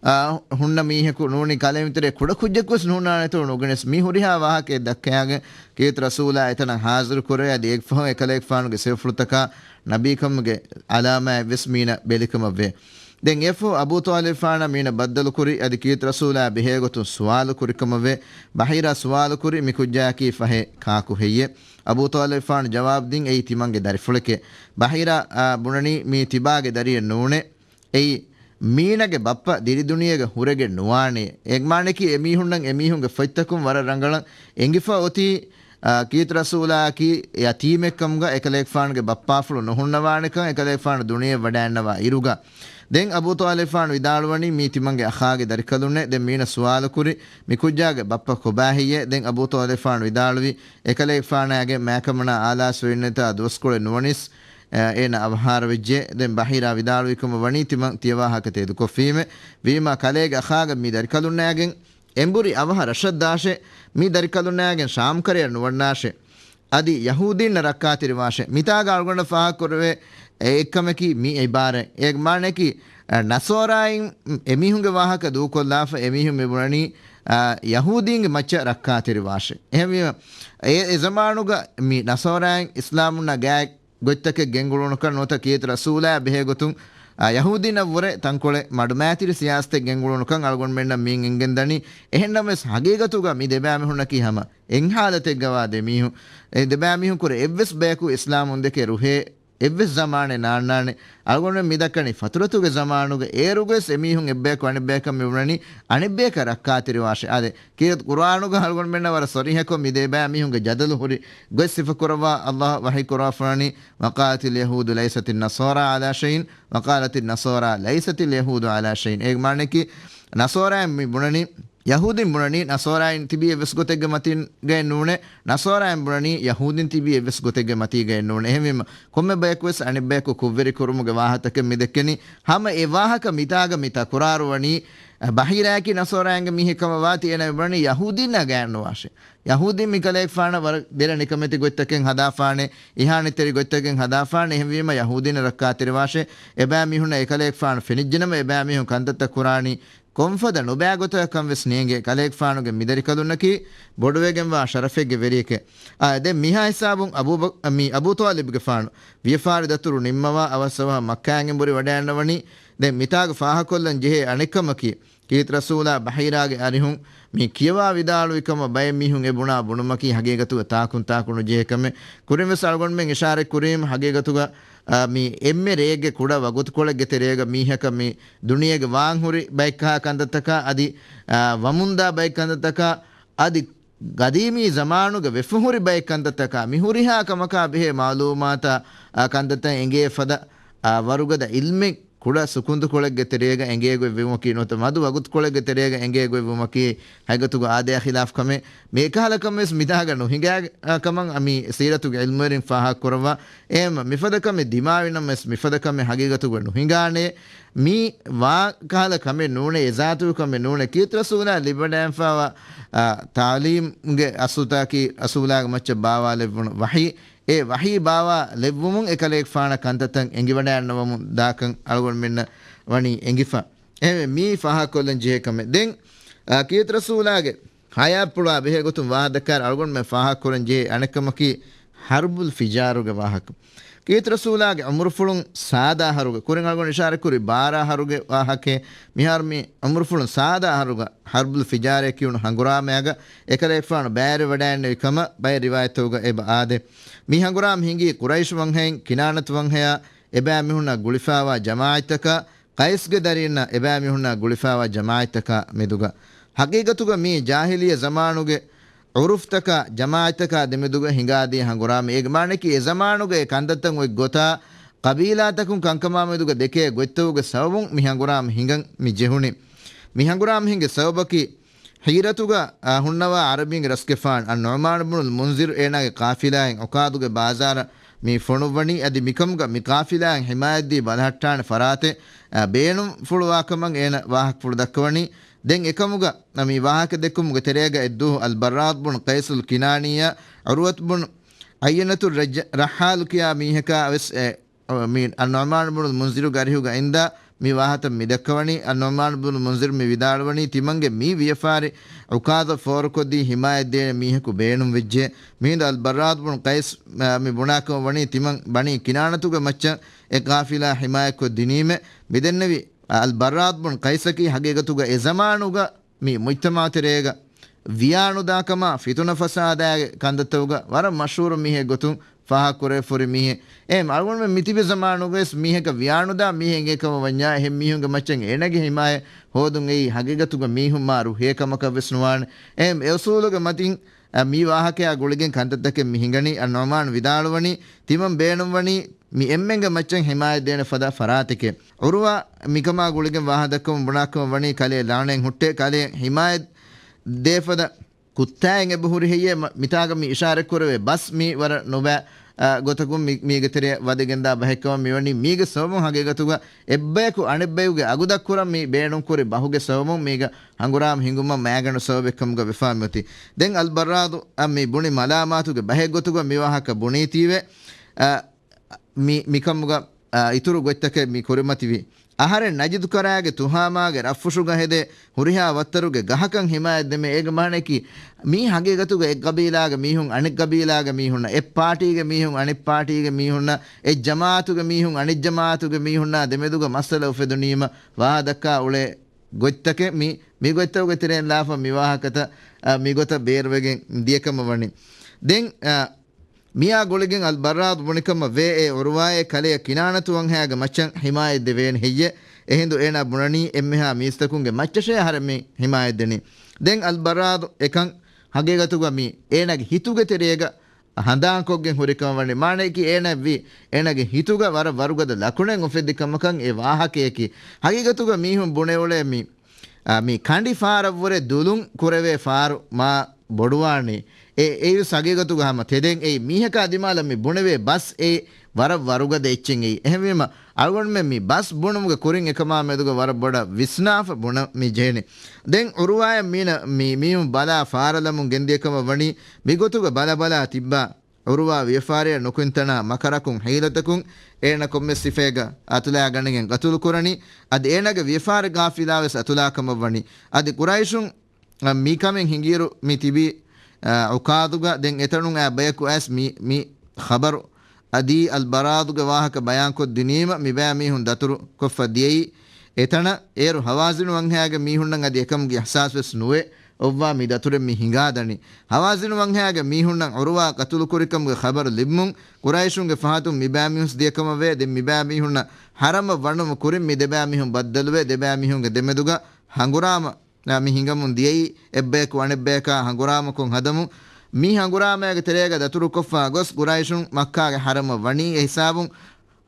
އާ، ހުންނަ މީހަކު ނޫނީ ކަލޭމެންތެރޭ ކުޑަ ކުއްޖަކުވެސް ނުހުންނާނެތޯ ނުގެނެސް މި ހުރިހާ ވާހަކައެއް ދައްކަޔާގެން ކީރިތި ރަސޫލާ އެތަނަށް ހާޒިރު ކުރޭ އަދި އެއްފަހުން އެކަލޭގެފާނުގެ ސިފަފުޅުތަކާ ނަބީކަމުގެ އަލާމާތްވެސް މީނަ ބެލިކަމަށްވޭ. ދެން އެއަށްފަހު އަބޫ ޠާލިބާ މީނަ ބައްދަލުކުރި އަދި ކީރިތި ރަސޫލާ ބެހޭގޮތުން ސުވާލު ކުރިކަމަށްވޭ. ބަހީރާ ސުވާލުކުރި މި ކުއްޖާއަކީ ފަހެ ކާކު ހެއްޔޭ؟ އަބޫ ޠާލިބާ ޖަވާބު ދިން އެއީ ތިމަންގެ ދަރިފުޅެކޭ. ބަހީރާ، އާ، ބުނަނީ މީ ތިބާގެ ދަރިއެއް ނޫނޭ. އެއީ މީނަގެ ބައްޕަ ދިރިދުނިޔޭގަ ހުރެގެން ނުވާނޭ. އެގްމާނަކީ އެމީހުންނަށް އެމީހުންގެ ފޮތްތަކުން ވަރަށް ރަނގަޅަށް އެނގިފަ އޮތީ، އާ، ކީރިތި ރަސޫލާއަކީ ޔަތީމެއްކަމުގަ އެކަލޭގެފާނުގެ ބައްޕާފުޅު ނުހުންނަވާނެކަން އެކަލޭގެފާނު ދުނިޔެ ވަޑައިންނަވާ އިރުގަ. ދެން އަބޫ ޠާލިބުފާނު ވިދާޅުވަނީ މީ ތިމަންގެ އަޚާގެ ދަރިކަލުންނޭ. ދެން މީނަ ސުވާލު ކުރި މި ކުއްޖާގެ ބައްޕަ ކޮބާ ހެއްޔޭ؟ ދެން އަބޫ ޠާލިބުފާނު ވިދާޅުވި އެކަލޭގެފާނާގެ މާކަމަނާ އާލާސް ވެއްނެތާ ދުވަސްކޮޅެއް ނުވަނީސް، އޭނަ އަވަހާރަވެއްޖެ. ދެން ބަހީރާ ވިދާޅުވިކަމަށް ވަނީ ތިމަން ތިޔަވާހަކަ ތެދުކޮށްފީމެ. ވީމާ ކަލޭގެ އަޚާގެ މި ދަރިކަލުންނާގެން އެނބުރި އަވަހަށް ރަށަށް ދާށޭ. މި ދަރިކަލުންނާގެން ޝާމްކަރަޔަށް ނުވަންނާށޭ. އަދި ޔަހޫދީންނަށް ރައްކާތެރިވާށޭ. މިތާގަ އަޅުގަނޑަށް ފާހަގަކުރެވޭ އެއްކަމަކީ މި އިބާރާތް. އޭގެ މާނައަކީ، އަ، ނަޞާރާއިން އެމީހުންގެ ވާހަކަ ދޫކޮށްލާފަ އެމީހުން މި ބުނަނީ، އަ، ޔަހޫދީންގެ މައްޗަށް ރައްކާތެރިވާށޭ. އެހެންވީމަ، އެ، އެ ޒަމާނުގަ މި ނަޞާރާއިން އިސްލާމުންނާ ގާތް ގޮތްތަކެއް ގެންގުޅުނުކަން ނުވަތަ ކީރިތި ރަސޫލާއާ ބެހޭގޮތުން، އާ، ޔަހޫދީންނަށްވުރެ ތަންކޮޅެއް މަޑުމައިތިރި ސިޔާސަތެއް ގެންގުޅުނުކަން އަޅުގަނޑުމެންނަށް މިއިން އެނގެންދަނީ. އެހެންނަމަވެސް ހަގީގަތުގަ މި ދެބައިމީހުންނަކީ ހަމަ އެއް ހާލަތެއްގަވާ ދެމީހުން. އެ ދެބައިމީހުން ކުރެ އެއްވެސް ބަޔަކު އިސްލާމުން ދެކެ ރުހޭ އެއްވެސް ޒަމާނެއް ނާންނާނެ. އަޅުގަނޑުމެން މިދައްކަނީ ފަތުރަތުގެ ޒަމާނުގަ އޭރުގަވެސް އެމީހުން އެއްބަޔަކު އަނެއްބަޔަކަށް މި ބުނަނީ އަނެއްބަޔަކަށް ރައްކާތެރިވާށޭ. އާދެ، ކީރިތި ޤުރުއާނުގަ އަޅުގަނޑުމެންނަށް ވަރަށް ޞަރީޙަކޮށް މި ދެބައިމީހުންގެ ޖަދަލު ހުރި ގޮތް ސިފަކުރައްވާ އައްލާހު ވަޙީ ކުރައްވާފަ ވަނީ، وقالت اليهود ليست النصارى على شيء، وقالت النصارى ليست اليهود على شيء. އޭގެ މާނައަކީ، ނަޞާރާއިން މި ބުނަނީ، ޔަހޫދީން ބުނަނީ، ނަޞާރާއިން ތިބީ އެއްވެސް ގޮތެއްގެ މަތީގައެއް ނޫނޭ، ނަޞާރާއިން ބުނަނީ، ޔަހޫދީން ތިބީ އެއްވެސް ގޮތެއްގެ މަތީގައެއް ނޫނޭ. އެހެންވީމަ، ކޮންމެ ބަޔަކުވެސް އަނެއް ބަޔަކު ކުށްވެރި ކުރުމުގެ ވާހަތަކެއް މި ދެއްކެނީ، ހަމަ އެ ވާހަކަ މިތާގަ މި ތަކުރާރު ވަނީ، ބަހީރާއަކީ ނަޞާރާއިންގެ މީހެއް ކަމަށް ވާތީ އޭނަ މި ބުނަނީ ޔަހޫދީންނާ ގާތް ނުވާށޭ. ޔަހޫދީން މި ކަލޭގެފާނަށް ވަރަށް ދެރަ ނިކަމެތި ގޮތްތަކެއް ހަދާފާނެ، އިހާނެތްތެރި ގޮތްތަކެއް ހަދާފާނެ، އެހެންވީމަ ޔަހޫދީންނަށް ރައްކާތެރިވާށޭ. އެބައިމީހުންނަށް އެކަލޭގެފާނު ފެނިއްޖެނަމަ އެބައިމީހުން ކަންތައްތައް ކުރާނީ ކޮންފަދަ ނުބައި ގޮތަކަށް ކަންވެސް ނޭނގޭ. ކަލޭގެފާނުގެ މިދަރިކަލުންނަކީ ބޮޑުވެގެންވާ ޝަރަފެއްގެ ވެރިއެކޭ. އާ، ދެން މިހާ ހިސާބުން އަބޫ ބަ-، މި އަބޫ ޠާލިބުގެފާނު ވިޔަފާރި ދަތުރު ނިންމަވާ އަވަސް އަވަހަށް މައްކާއިން އެނބުރި ވަޑައިގަންނަވަނީ. ދެން މިތާގަ ފާހަގަކޮށްލަން ޖެހޭ އަނެއްކަމަކީ، ކީރިތި ރަސޫލާ ބަހީރާގެ އަރިހުން މި ކިޔަވާ ވިދާޅުވި ކަމަށް ބައެއް މީހުން އެ ބުނާ ބުނުމަކީ ހަގީގަތުގަ ތާކުން ތާކު ނުޖެހޭ ކަމެއް. ކުރިންވެސް އަޅުގަނޑުމެން އިޝާރަތް ކުރީމަ ހަގީގަތުގަ، އާ، މި އެންމެ ރެއެއްގެ ކުޑަ ވަގުތުކޮޅެއްގެ ތެރޭގަ މީހަކަށް މި ދުނިޔޭގެ ވާންހުރި ބައެއްކަހަލަ ކަންތައްތަކާ އަދި، އާ، ވަމުންދާ ބައެއް ކަންތައްތަކާ އަދި ގަދީމީ ޒަމާނުގެ ވެފަހުރި ބައެއް ކަންތައްތަކާ މި ހުރިހާ ކަމަކާ ބެހޭ މައުލޫމާތާ، އާ، ކަންތައްތައް އެނގޭ ފަދަ، އާ، ވަރުގަދަ އިލްމެއް ކުޑަ ސުކުންތުކޮޅެއްގެ ތެރޭގަ އެނގޭގޮތް ވުމަކީ ނުވަތަ މަދު ވަގުތުކޮޅެއްގެ ތެރޭގަ އެނގޭގޮތް ވުމަކީ ހަގީގަތުގަ އާދަޔާ ޚިލާފު ކަމެއް. މި އެކަހަލަ ކަމެއް ވެސް މިތާގަ ނުހިނގާ، އާ، ކަމަށް މި ސީރަތުގެ ޢިލްމުވެރިން ފާހަގަ ކުރައްވާ. އެހެން މިފަދަ ކަމެއް ދިމާވި ނަމަވެސް މިފަދަ ކަމެއް ހަގީގަތުގަ ނުހިނގާނެ. މީ ވާ ކަހަލަ ކަމެއް ނޫނޭ، އެ ޒާތުގެ ކަމެއް ނޫނޭ. ކީރިތި ރަސޫލާ ލިބިވަޑައިގެންފާވާ، އާ، ތަޢުލީމުގެ އަސްލުތަކީ ރަސޫލާގެ މައްޗަށް ބާވާލެއްވުނު ވަޙީ. އެ ވަޙީ ބާވާ ލެއްވުމުން އެކަލޭގެފާނަށް ކަންތައްތައް އެނގިވަޑައިގަންނަވަމުން ދާކަން އަޅުގަނޑުމެންނަށް ވަނީ އެނގިފަ. އެހެންވެ މީ ފާހަގަކޮށްލަން ޖެހޭ ކަމެއް. ދެން، އާ، ކީރިތި ރަސޫލާގެ ޙަޔާތްޕުޅާ ބެހޭގޮތުން ވާހަކަދައްކާއިރު އަޅުގަނޑުމެން ފާހަގަކުރަން ޖެހޭ އަނެއްކަމަކީ ޙަރްބުލް ފިޖާރުގެ ވާހަކަ. ކީރިތި ރަސޫލާގެ ޢުމުރުފުޅުން ސާދަ އަހަރުގަ، ކުރިން އަޅުގަނޑު އިޝާރަތްކުރި ބާރަ އަހަރުގެ ވާހަކައެއް. މިހާރު މި ޢުމުރުފުޅުން ސާދަ އަހަރުގަ ޙަރްބުލް ފިޖާރޭ ކިޔުނު ހަނގުރާމައިގަ އެކަލޭގެފާނު ބައިވެރިވަޑައިގެންނެވި ކަމަށް ބައެއް ރިވާޔަތްތަކުގަ އެބަ އާދޭ. މި ހަނގުރާމަ ހިނގީ ޤުރައިޝް ވަންހައިން ކިނާނަތު ވަންހަޔާ އެބައިމީހުންނާ ގުޅިފާވާ ޖަމާޢަތްތަކާ، ޤައިސްގެ ދަރިންނާ އެބައިމީހުންނާ ގުޅިފާވާ ޖަމާޢަތްތަކާ މެދުގަ. ހަގީގަތުގަ މީ ޖާހިލިއްޔަ ޒަމާނުގެ ޢުރުފްތަކާ ޖަމާޢަތްތަކާ ދެމެދުގަ ހިނގާދިޔަ ހަނގުރާމަ. އޭގެ މާނައަކީ އެ ޒަމާނުގަ އެ ކަންތައްތައް އޮތް ގޮތާ ޤަބީލާތަކުން ކަންކަމާ މެދުގަ ދެކޭ ގޮތްތަކުގެ ސަބަބުން މި ހަނގުރާމަ ހިނގަން މި ޖެހުނީ. މި ހަނގުރާމަ ހިނގި ސަބަބަކީ ހީރަތުގަ، އާ، ހުންނަވާ ޢަރަބީންގެ ރަސްގެފާން އައްނުޢުމާނު ބުނުލް މުންޒިރު އޭނާގެ ޤާފިލާއިން ޢުކާދުގެ ބާޒާރަށް މި ފޮނުއްވަނީ. އަދި މިކަމުގަ މި ޤާފިލާއިން ޙިމާޔަތްދީ ބަލަހައްޓާނެ ފަރާތެއް، އާ، ބޭނުންފުޅުވާކަމަށް އޭނަ ވާހަކަފުޅު ދައްކަވަނީ. ދެން އެކަމުގަ މި ވާހަކަ ދެއްކުމުގެ ތެރޭގަ އެއްދުވަހު އަލްބައްރާދު ބުން ޤައިސުލް ކިނާނީއާ ޢުރުވަތު ބުން ޢައްޔަނަތު ރައްޖަ-، ރައްޙާލު ކިޔާ މީހަކާ ވެސް އެ، މި އައްނުޢުމާނު ބުނުލް މުންޒިރުގެ އަރިހުގަ އިންދާ މި ވާހަކަ މި ދައްކަވަނީ. އައްނުޢުމާނު ބުނުލް މުންޒިރު މި ވިދާޅުވަނީ ތިމަންގެ މި ވިޔަފާރި ޢުކާޒަ ފޯރުކޮށްދީ ޙިމާޔަތްދޭނެ މީހަކު ބޭނުންވެއްޖެ. މިހިނދު އަލްބައްރާދު ބުން ޤައިސް، އަ، މި ބުނާކަމަށް ވަނީ ތިމަން ބަނީ ކިނާނަތުގެ މައްޗަށް އެ ޤާފިލާ ޙިމާޔަތްކޮށްދިނީމެ. މިދެންނެވި އަލްބައްރާދު ބުން ޤައިސަކީ ހަގީގަތުގަ އެ ޒަމާނުގަ މި މުޖްތަމަޢު ތެރޭގަ ވިޔާނުދާކަމާ ފިތުނަ ފަސާދާގެ ކަންތައްތަކުގަ ވަރަށް މަޝްހޫރު މީހެއް ގޮތުން ފާހަގަކުރެވިފަހުރި މީހެއް. އެހެން އަޅުގަނޑުމެން މިތިބި ޒަމާނުގަވެސް މީހަކަށް ވިޔާނުދާ މީހެއް އެނގޭ ކަމަށް ވަންޏާ އެހެން މީހުންގެ މައްޗަށް އޭނަގެ ޙިމާޔަތް ހޯދުން އެއީ ހަގީގަތުގަ މީހުން މާ ރުހޭ ކަމަކަށްވެސް ނުވާނެ. އެހެން އެ އުސޫލުގެ މަތިން އަ، މި ވާހަކަޔާ ގުޅިގެން ކަންތައްތަކެއް މި ހިނގަނީ. އަ، ނުޢުމާން ވިދާޅުވަނީ، ތިމަން ބޭނުންވަނީ މި އެންމެންގެ މައްޗަށް ހިމާޔަތް ދޭނެ ފަދަ ފަރާތެކޭ. ޢުރުވާ މިކަމާ ގުޅިގެން ވާހަ ދައްކަމުން ބުނާކަމަށް ވަނީ، ކަލޭ ލާނެއް ހުއްޓޭ، ކަލޭ ހިމާޔަތް ދޭ ފަދަ ކުއްތާއެއް އެބަ ހުރި ހެއްޔޭ؟ މަ-، މިތާގަ މި އިޝާރަތް ކުރެވޭ ބަސް މީ ވަރަށް ނުބައި، އަ، ގޮތަކުން މި-، މީގެ ތެރެއަށް ވަދެގެންދާ ބަހެއްކަމަށް މިވަނީ. މީގެ ސަބަބުން ހަގީގަތުގަ އެއްބަޔަކު އަނެއްބަޔުގެ އަގު ދަށްކުރަން މި ބޭނުންކުރި ބަހުގެ ސަބަބުން މީގަ ހަނގުރާމަ ހިނގުމަށް މައިގަނޑު ސަބަބެއްކަމުގަ ވެފާ މިއޮތީ. ދެން އަލްބައްރާދު އަށް މި ބުނި މަލާމާތުގެ ބަހެއް ގޮތުގަ މި ވާހަކަ ބުނީތީވެ، އަ، މި-، މިކަމުގަ، އަ، އިތުރު ގޮތްތަކެއް މި ކުރިމަތިވި. އަހަރެން ނަޖިދު ކަރާގެ ތުހާމާގެ ރަށްފުށުގަ ހެދޭ ހުރިހާ ވައްތަރުގެ ގަހަކަށް ހިމާޔަތް ދެމޭ. އޭގެ މާނަޔަކީ، މީ ހަގީގަތުގަ އެއް ގަބީލާގެ މީހުން އަނެއް ގަބީލާގެ މީހުންނަށް، އެއް ޕާޓީގެ މީހުން އަނެއް ޕާޓީގެ މީހުންނަށް، އެއް ޖަމާއަތުގެ މީހުން އަނެއް ޖަމާއަތުގެ މީހުންނާ ދެމެދުގަ މައްސަލަ އުފެދުނީމަ ވާހަ ދައްކާ އުޅޭ ގޮތްތަކެއް މި، މި ގޮތްތަކުގެ ތެރެއިން ލާފަ މި ވާހަކަތައް، އަ، މި ގޮތަށް ބޭރުވެގެން ދިޔަކަމަށް ވަނީ. ދެން، އަ، މިއާ ގުޅިގެން އަލްބައްރާދު ބުނިކަމަށް ވޭ، އޭ ޢުރުވާއޭ، ކަލެޔަށް ކިނާނަތު ވަންހައިގެ މައްޗަށް ހިމާޔަތް ދެވޭނެ ހެއްޔޭ؟ އެހިނދު އޭނާ ބުނަނީ އެންމެހާ މީސްތަކުންގެ މައްޗަށޭ އަހަރެން މި ހިމާޔަތް ދެނީ. ދެން އަލްބައްރާދު އެކަން ހަގީގަތުގަ މި އޭނާގެ ހިތުގެ ތެރޭގަ ހަނދާންކޮށްގެން ހުރިކަމަށް ވަނީ. މާނަޔަކީ އޭނާ ވީ، އޭނާގެ ހިތުގަ ވަރަށް ވަރުގަދަ ލަކުނެއް އުފެއްދި ކަމަކަށް އެ ވާހަކަޔަކީ. ހަގީގަތުގަ މީހުން ބުނެއުޅޭ މި، އާ، މި ކަނޑި ފާރަށްވުރެ ދުލުން ކުރެވޭ ފާރު މާ ބޮޑުވާނީ. އެ، އެއީވެސް ހަގީގަތުގަ ހަމަ ތެދެއް. އެއީ މީހަކާ ދިމާލަށް މި ބުނެވޭ ބަސް އެއީ ވަރަށް ވަރުގަދަ އެއްޗެއް އެއީ. އެހެންވީމަ، އަޅުގަނޑުމެން މި ބަސް ބުނުމުގެ ކުރިން އެކަމާ މެދުގަ ވަރަށް ބޮޑަށް ވިސްނާފަ ބުނަން މި ޖެހެނީ. ދެން ޢުރުވާޔަށް މީނަ-، މި-، މީހުން ބަލާ ފާރަލަމުން ގެންދިޔަކަމަށް ވަނީ މިގޮތުގަ ބަލަބަލާ ތިއްބާ ޢުރުވާ ވިޔަފާރިއަށް ނުކުތްތަނާ މަކަރަކުން ހީލަތަކުން އޭނަ ކޮންމެސް ސިފައެއްގަ އަތުލާގަނެގެން ގަތުލުކުރަނީ. އަދި އޭނަގެ ވިޔަފާރި ގާފިލާވެސް އަތުލާކަމަށްވަނީ. އަދި ޤުރައިޝުން މިކަމެއް ހިނގިއިރު މި ތިބީ، އާ، އުކާދުގަ. ދެން އެތަނުން އާ ބަޔަކު އައިސް މި، މި ޚަބަރު އަދި އަލްބަރާދުގެ ވާހަކަ ބަޔާންކޮށްދިނީމަ މިބައިމީހުން ދަތުރުކޮށްފަ ދިޔައީ އެތަނަށް. އޭރު ހަވާޒިނު ވަންހައިގެ މީހުންނަށް އަދި އެކަމުގެ އިޙްސާސްވެސް ނުވެ އޮއްވާ މި ދަތުރެއް މި ހިނގާދަނީ. ހަވާޒިނު ވަންހައިގެ މީހުންނަށް ޢުރުވާ ޤަތުލުކުރިކަމުގެ ޚަބަރު ލިބުމުން ޤުރައިޝުންގެ ފަހަތުން މިބައިމީހުން ދިޔަކަމަށްވޭ. ދެން މިބައިމީހުންނަށް ޙަރަމަށް ވަނުމު ކުރިން މި ދެބައިމީހުން ބައްދަލުވެ ދެބައިމީހުންގެ ދެމެދުގަ ހަނގުރާމަ މި ހިނގަމުން ދިޔައީ އެއްބަޔަކު އަނެއްބަޔަކާ ހަނގުރާމަކޮށް ހަދަމުން. މި ހަނގުރާމައިގެ ތެރޭގަ ދަތުރުކޮށްފާ ގޮސް ޤުރައިޝުން މައްކާގެ ޙަރަމަށް ވަނީ. އެ ހިސާބުން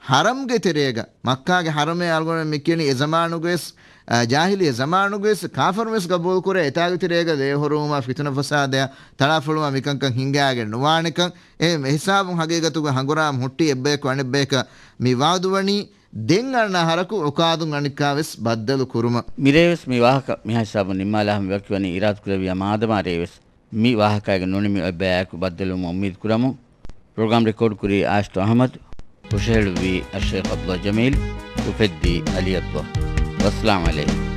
ޙަރަމްގެ ތެރޭގަ، މައްކާގެ ޙަރަމޭ އަޅުގަނޑު މި ކިޔަނީ އެ ޒަމާނުގަވެސް، އާ، ޖާހިލީ ޒަމާނުގަވެސް ކާފަރުންވެސް ގަބޫލުކުރޭ އެތާގެ ތެރޭގަ ދޭ ހުރުވުމާ ފިތުނަ ފަސާދަޔާ ތަޅާފޮޅުވާ މިކަންކަން ހިނގާގެން ނުވާނެކަން. އެ ހިސާބުން ހަގީގަތުގަ ހަނގުރާމަ ހުއްޓީ އެއްބަޔަކު އަނެއްބަޔަކަށް މި ވާދުވަނީ ދެން އަންނަ އަހަރަކު އުކާދުން އަނެއްކާވެސް ބައްދަލު ކުރުމަށް. މިރޭވެސް މި ވާހަކަ މިހާ ހިސާބުން ނިންމާލާ ހަމަ ވަކިވަނީ އިރާދަކުރެއްވިޔާ މާދަމާ ރޭވެސް މި ވާހަކައިގެ ނުނިމި އެއްބަޔާއެކު ބައްދަލުވުމަށް އުއްމީދު ކުރަމުން. ޕްރޮގްރާމް ރެކޯޑް ކުރީ އާޝިތު އަޙްމަދު، ހުށަހެޅުއްވީ އައްޝައިޚް ޢަބްދުﷲ ޖަމީލް، އުފެއްދީ ޢަލީ ޢަބްދުﷲ. ވައްސަލާމް ޢަލައިކުމް.